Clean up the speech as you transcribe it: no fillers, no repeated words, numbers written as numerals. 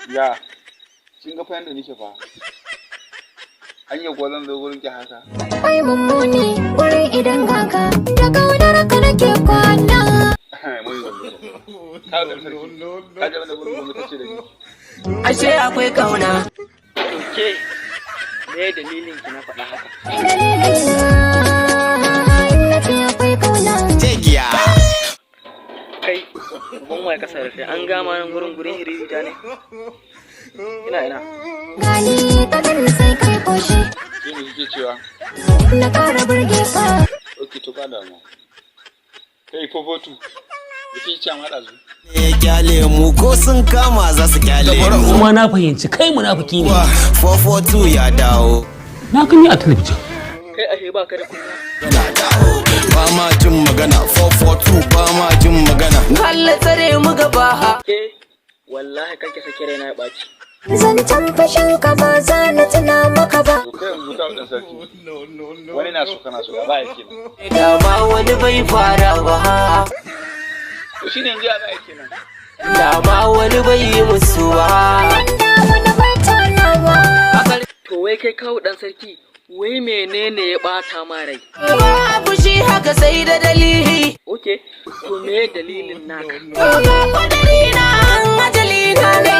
Ya, kin ga fa yanda nake fa. Anya kuwa zan zo gurin ki haka? Ai mummuni wurin idan gaka da kaunar ka nake kwana. Mun yi. Ka ga sarki. Ka ji abin da gurin gwamnati ta ce da ni. Ashe akwai kauna. To ke, me dalilin ki na faɗa haka? Dalilin na ce akwai kauna. Tegiya. Kai, uban waye kasa rufe an gama nan gurin gurin hiririta ne. Ina ina. Gani ta gani sai kai koshi. Ke me kike cewa? Na kara burge ka. Okay, to ba damuwa. Kai fofotu. Da kike cewa ma ɗazu. Ya kyale mu, ko sun kama za su kyale mu. Kuma na fahimci kai munafiki ne. 442 ya dawo. Na gani a talabijin. Kai, ashe ba ka da kunya. Ba ma jin magana, 442 ba ma jin magana. Allah tsare mu gaba. Ke, wallahi kake sake raina ya ɓaci. Zancen fashin ka ba za na tuna maka ba. To kai yanzu ka ɗan sarki. Wani na so kana so, ya ba ya kenan? Dama wani bai fara ba. To shine yanzu ya za a kenan? Dama wani bai yi musu ba. Da wani bai tonawa. To wai kai kawu ɗan sarki, wai menene ya ɓata ma rai? Ba fushi haka sai da dalili. Okay, to me dalilin naka? Ga kwadari na, ajali na ne.